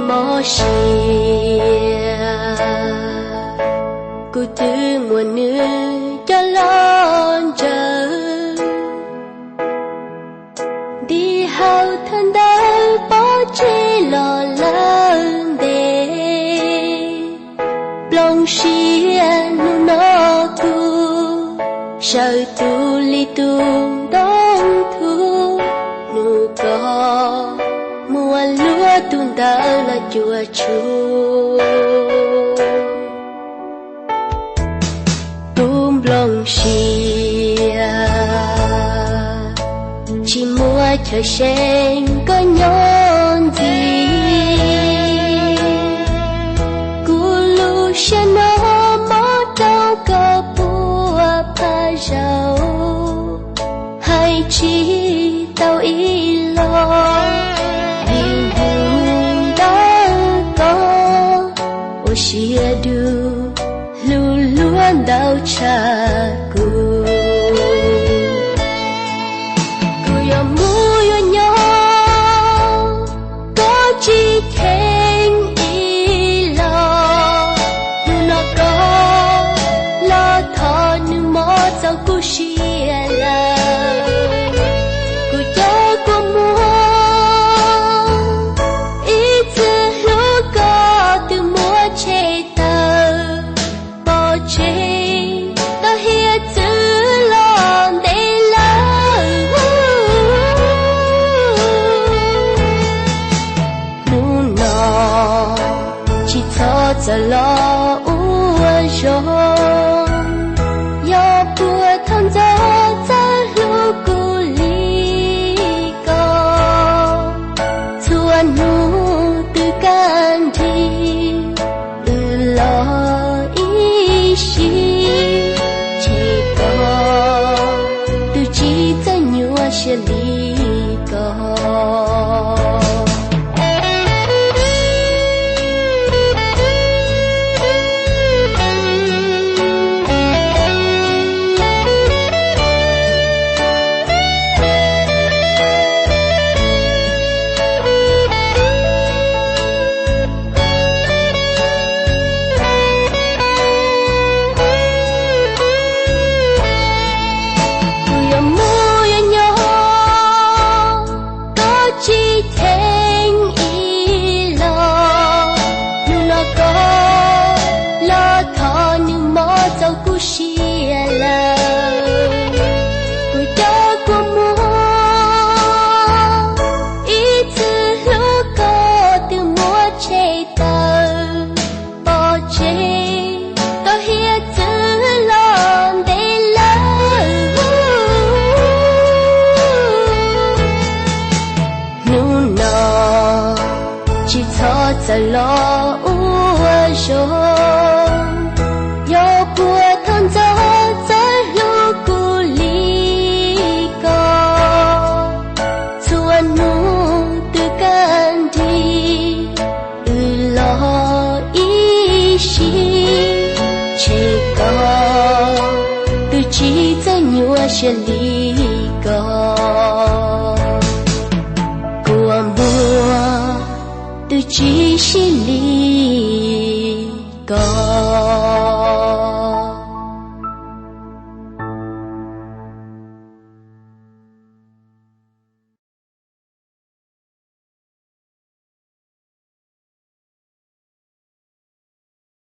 mob siab. Kuv twb muab nws coj los ntsawm, nti hauv thawj ntawd pov tseg los lawm ntev. Nplooj siab hnub no kuv sawv tus li tus ntoo thuv, hnub ko muab luag tus ntawd los cuam tshuam. Kuv nplooj siab tsis muaj chaw seem koj nyob ntxiv. Kuv lub siab no mob rau koj puag phaj zaug, hais tsis tau ib los, vim hnub ntawd koj ua siab dub hlub luag ntau tshaj kuv. Kuv yuav mus yuav nyob, koj tsis cheem ib los, hnub no koj los thov nws mob txaus kuv siab lawm. Kuv cov kua muag ib txwm hlub koj twb muab tshem tawm, pov tseg tau hiav txwv los ntev lawm. Hnub no tsis txhob txawm los ua zog, yog puas thaum ntxov txawj hlub kuv li ko. Txhua hnub twb kaj nrig wb los ib sim, tseg koj twb tsis txawj nyuaj siab li ko. Kuv yuav mus yuav nyob, koj tsis cheem ib los, hnub no koj los thov nws mob txaus kuv siab lawm. Kuv cov kua muag ib txwm hlub koj twb muab tshem tawm, pov tseg tau hiav txwv los ntev lawm. Hnub no tsis txhob txawm los ua zog, yog puas thaum ntxov txawj hlub kuv li ko. Txhua hnub twb kaj nrig wb los ib sim, tseg koj twb tsis txawj nyuaj siab li ko. Kua muag twb tsis sib li ko.